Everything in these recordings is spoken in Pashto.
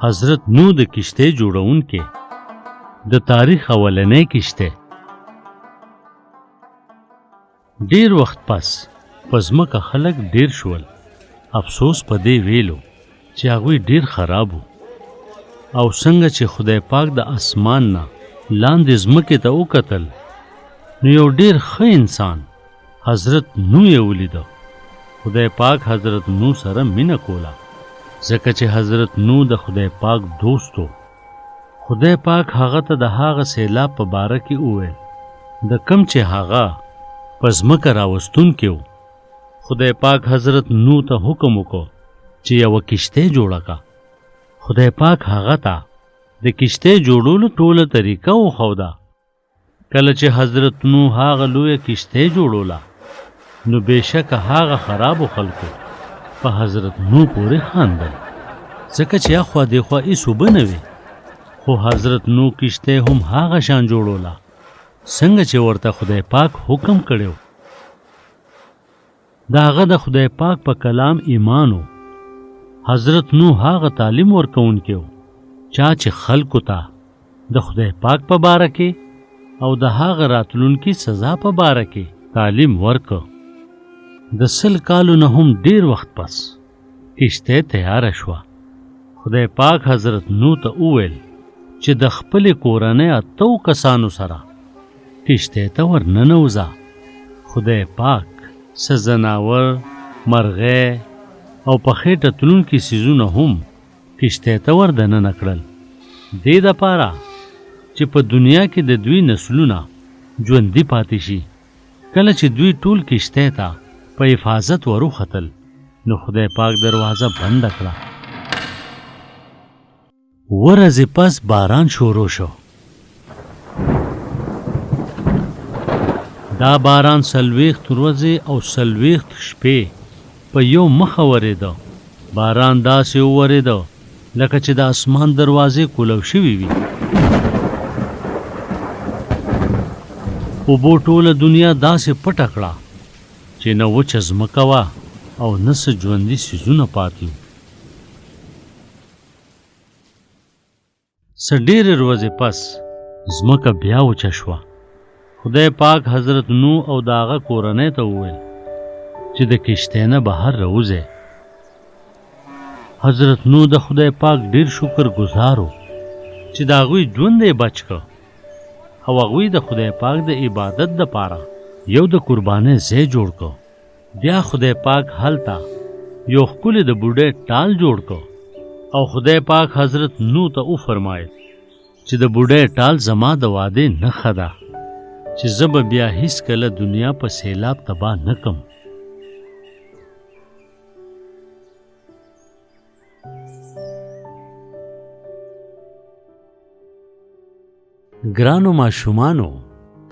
حضرت نوح د کشتۍ جوړونکی، د تاریخ اولنۍ کشتۍ. ډیر وخت پس په ځمکه خلک ډیر شول. افسوس په دې ویلو چې هغوی ډیر خراب وو. او څنګه چې خدای پاک د اسمان نه لاندې ځمکې ته وکتل نو یو ډیر ښه انسان حضرت نوح یې ولیده. خدای پاک حضرت نوح سره مینه کوله ځکه چې حضرت نوح د خدای پاک دوست و. خدای پاک هغه ته د هغه سیلاب په باره کې وویل د کوم چې هغه په ځمکه راوستونکی و. خدای پاک حضرت نوح ته حکم وکړ چې یوه کشتۍ جوړه که. خدای پاک هغه ته د کشتۍ جوړولو ټوله طریقه وښوده. کله چې حضرت نوح هغه لویه کشتۍ جوړوله نو بېشکه هغه خرابو خلکو په حضرت نوح پورې خاندل، ځکه چې اخوا دېخوا هېڅ اوبه نه وې. خو حضرت نوح کشتۍ هم هغه شان جوړوله څنګه چې ورته خدای پاک حکم کړی و. د هغه د خدای پاک په کلام ایمان و. حضرت نوح هغه تعلیم ورکوونکی و چا چې خلکو ته د خدای پاک په باره کې او د هغه راتلونکي سزا په باره کې تعلیم ورکړ. د 100 کالو نه هم ډیر وخت پس کشتۍ تیاره شوه. خدای پاک حضرت نوح ته وویل چې د خپلې کورنۍ اتو کسانو سره کشتۍ ته ورننوځه. خدای پاک څه ځناور، مرغۍ او په خېټه تلونکي څیزونه هم کشتۍ ته ور دننه کړل، دې دپاره چې په دنیا کې د دوی نسلونه ژوندي پاتې شي. کله چې دوی ټول کشتۍ ته په حفاظت وروختل نو خدای پاک دروازه بنده کړه. ورځې پس باران شروع شو. دا باران 40 ورځې او 40 شپې په یو مخه ورېده. باران داسې وورېده لکه چې د اسمان دروازې کولو شوي وي. اوبو ټوله دنیا داسې پټه کړه چې نه وچه ځمکه وه او نه څه ژوندي څیزونه پاتې وو. څه ډېرې ورځې پس ځمکه بیا وچه شوه. خدای پاک حضرت نوح او د هغه کورنۍ ته وویل چې د کشتۍ نه بهر راوځئ. حضرت نوح د خدای پاک ډېر شکر ګزار و چې د هغوی ژوند یې بچ کړ او هغوی د خدای پاک د عبادت دپاره یو د قربانۍ ځای جوړ کړ. بیا خدای پاک هلته یو ښکلی د بوډۍ ټال جوړ کړ او خدای پاک حضرت نوح ته وفرمایل چې د بوډۍ ټال زما د وعدې نښه ده چې زه به بیا هیڅکله دنیا په سیلاب تباه نه کم. ګرانو ماشومانو،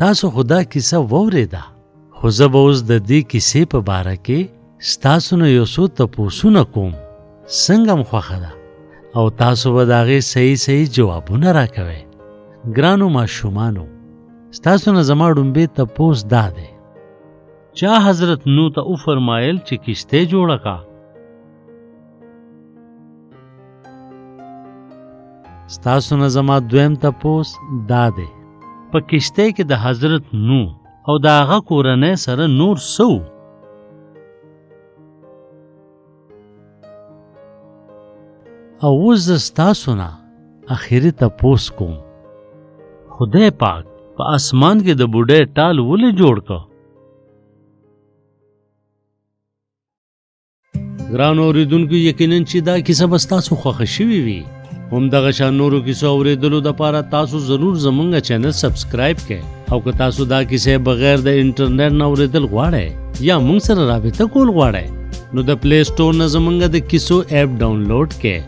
تاسو خو دا کیسه واورېده، خو زه به اوس د دې کیسې په باره کې ستاسو نه یو څو تپوسونه کوم. څنګه مو خوښه ده او تاسو به د هغې صحیح صحیح جوابونه راکوئ. ګرانو ماشومانو، ستاسو نه زما ړومبی تپوس دا دی، چا حضرت نوح ته وفرمایل چې کشتۍ جوړه کا؟ ستاسو نه زما دویم تپوس دا دی، په کشتۍ کې د حضرت نوح او د هغه کورنۍ سره نور څه وو؟ او اوس زه ستاسو نه اخري تپوس کوم، خدای پاک په اسمان کې د بوډۍ ټال ولې جوړ کړ؟ ګرانو اوریدونکو، یقینا چې دا کیسه به ستاسو خوښه شوې وي. هم دغه شان نورو کیسو اوریدلو دپاره تاسو ضرور زمونږ چینل سبسکرایب کړئ، او که تاسو دا کیسه بغیر د انټرنیټ نه اوریدل غواړئ یا مونږ سره رابطه کول غواړئ نو د پلی سټور نه زمونږ د کیسو اپ ډاونلوډ کړئ.